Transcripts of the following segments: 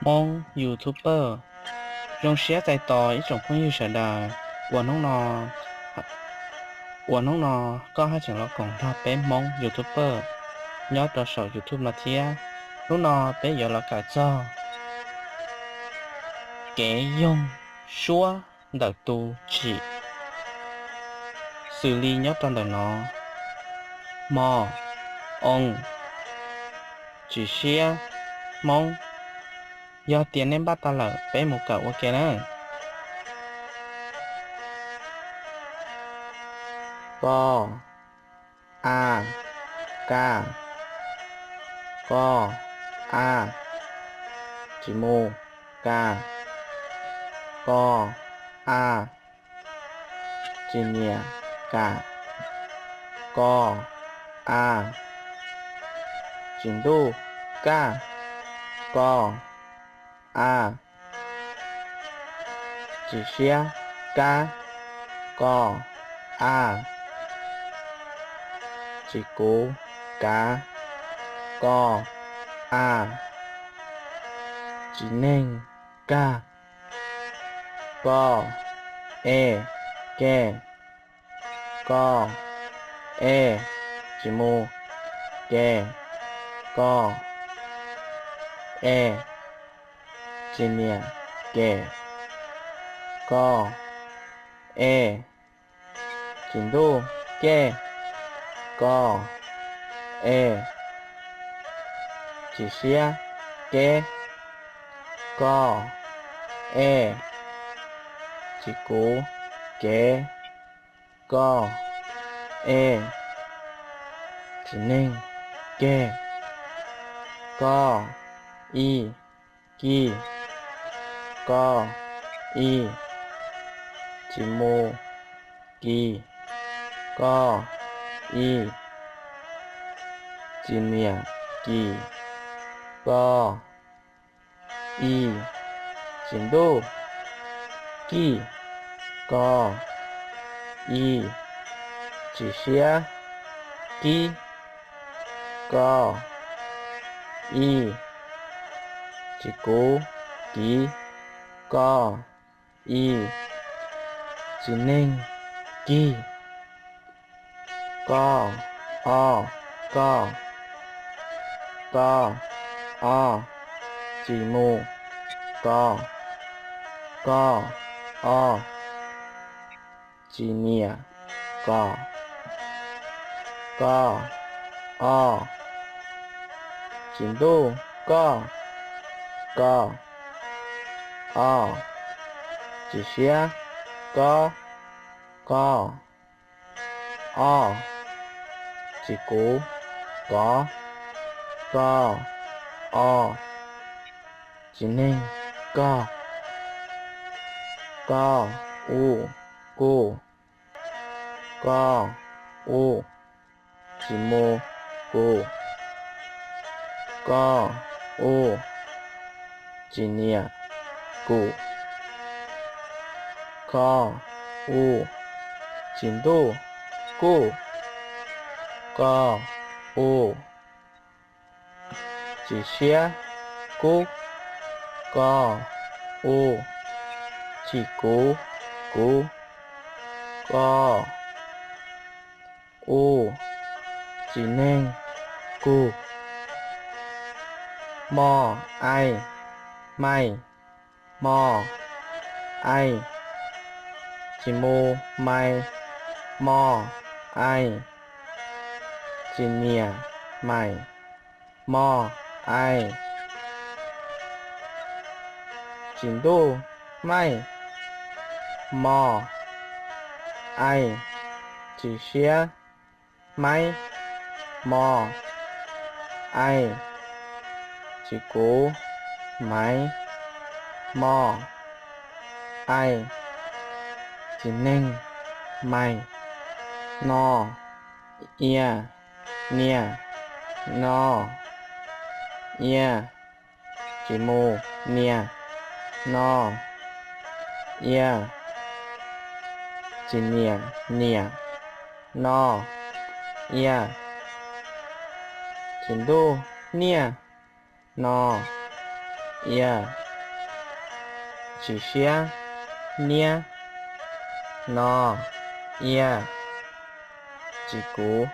Hmoob YouTuber. Zoo siab txais tos ib tsoom phooj ywg sawv daws uas hnub no, uas hnub no koj haj tseem los koom nrog peb Hmoob YouTuber nyob rau saum YouTube no thiab. Hnub no peb yuav los kawm txog kev yoog suab ntawm tus tsim xws li nyob rau ntawm no: mo, oo, tsis siab, hmoob. Yog tias nej npaj tau lawm, peb mus kawm ua ke na. Ko, a, ka, ko, a, tsis mus, ka, ko, a, tsis niam, kam, ko, a, tsis ntuj, kaj, ko, a, tsis siab, kab, ko, a, tsis kuv, kav, ko, a, tsis neeg, kag, ko, e, ke, ko, e, tsis mus, ke, ko, e, tsis niam, kem, ko, e, tsis ntuj, kej, ko, e, tsis siab, keb, ko, e, tsis kuv, kev, ko, e, tsis neeg, keg, ko, i, kij, ko, i, tsis mus, kis, ko, i, tsis niam, kis, ko, i, tsis ntuj, kij, ko, i, tsis siab, kib, ko, i, tsis kuv, kiv, ko, i, tsis neeg, kig, ko, o, ko, ko, o, tsis mus, ko, ko, o, tsis niam, kom, ko, o, tsis ntuj, koj, ko, o, tsis siab, kob, koj, o, tsis kuv, kov, ko, o, tsis neeg, kog, ko, u, kuj, ko, u, tsis mus, kus, ko, u, tsis niam, kum, ko, u, tsis ntuj, kuj, ko, u, tsis siab, kub, ko, u, tsis kuv, kuv, ko, u, tsis neeg, kug, mo, ai, mai, mo, ai, tsis mus, mai, mo, ai, tsis niam, maim, mo, ai, tsis ntuj, maij, mo, ai, tsis siab, maib, mo, ai, tsis kuv, maiv, mo, ai, tsis neeg, maig, no, ia, niag, no, ia, tsis mus, niag, no, ia, tsis niam, niam, no, ia, tsis ntuj, niaj, no, ia, tsis siab, niab, no, ia, tsis kuv,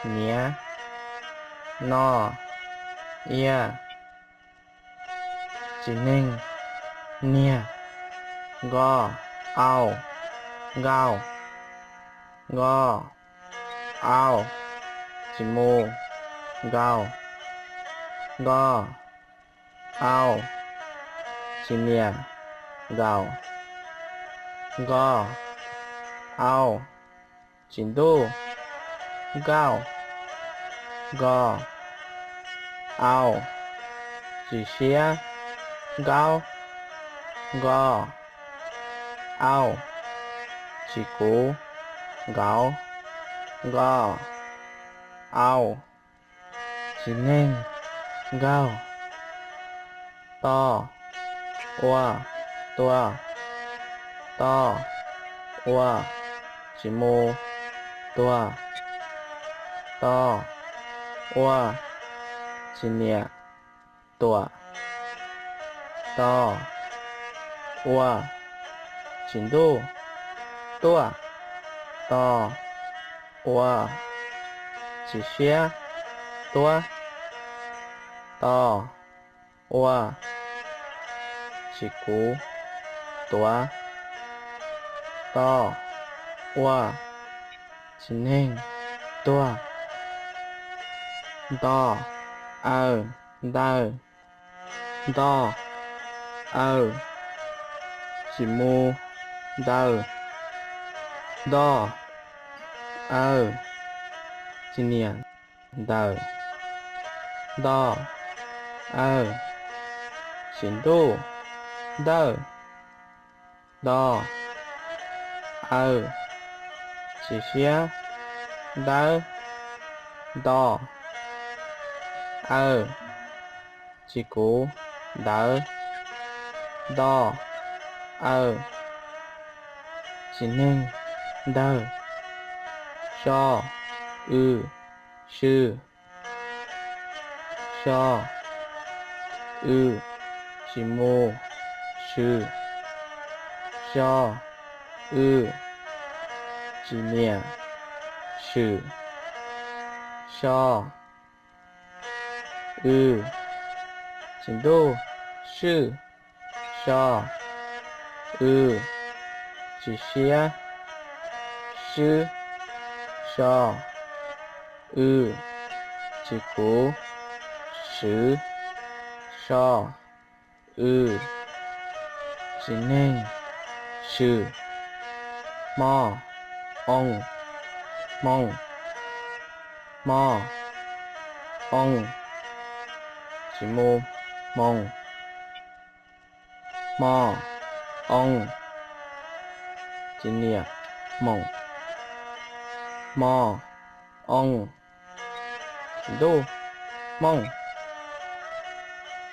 niav, no, ia, tsis neeg, niag, nko, au, nkauj, nko, au, tsis mus, nkaus, nko, au, tsis niam, nkaus, nko, au, tsis ntuj, nkauj, nko, au, tsis siab, nkaub, nko, au, tsis kuv, nkaus, nko, au, tsis neeg, nkaug, to, ua, tua, to, ua, tsis mus, tuag, to, ua, tsis niam, tuam, to, ua, tsis ntuj, tuaj, to, ua, tsis siab, tuab, to, ua, tsis kuv, tuav, to, ua, tsis neeg, tuag, nto, aw, ntawg, nto, aw, tsis mus, ntawg, nto, aw, tsis niam, ntawm, nto, aw, tsis ntuj, ntawj, nto, aw, tsis siab, ntawb, nto, aw, tsis kuv, ntawv, nto, aw, tsis neeg, ntawg, so, w, sw, so, w, tsis mus, sw, so, w, tsis niam, swm, so, w, tsis ntuj, swj, so, w, tsis siab, swb, so, w, tsis kuv, swv, so, w, tsis neeg, swm, hmo, oo, hmoo, hmo, oo, tsis mus, hmoos, hmo, oo, tsis niam, hmoom, hmo, oo, tsis ntuj, hmooj,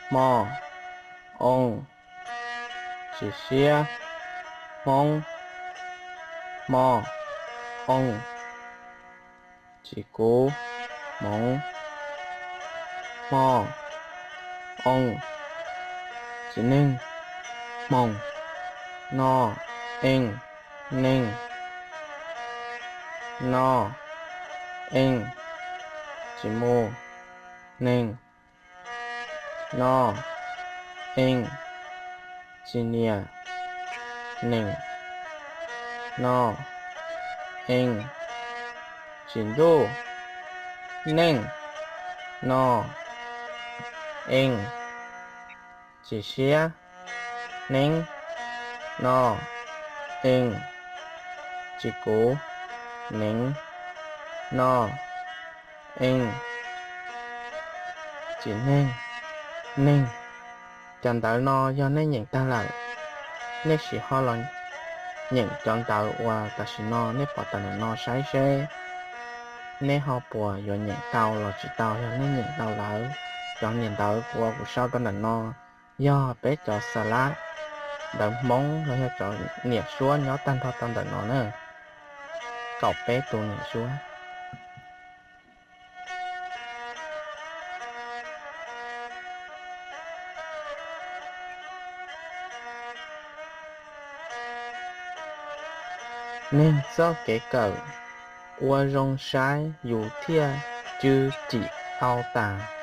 hmo, oo, tsis siab, hmoob, hmo, oo, tsis kuv, hmoov, hmo, oo, tsis neeg, hmoos, no, ees, neeg, no, ees, tsis mus, neeg, no, ees, tsis niam, neem, no, ees, tsis ntuj, neej, no, ees, tsis siab, neeb, no, ees, tsis kuv, neev, no, ees, tsis neeg, neeg. Cov ntawv no yog nej nyeem tag lawm, nej sim ho los nyeem cov ntawv uas tam sim no nej pom tawm ntawm no saib seb nej ho puas yuav nyeem tau los tsis tau. Yog nej nyeem tau lawm, cov niam ntawv uas kuv sau tau ntawm no yog peb cov xa lab ntawv Hmoob los yog cov niam suab nyob tag nrho tau ntawm no na, kaum peb tus niam suab. Neeg txoj kev kawm, ua zoo saib yus thiaj tsw tsim tau tas.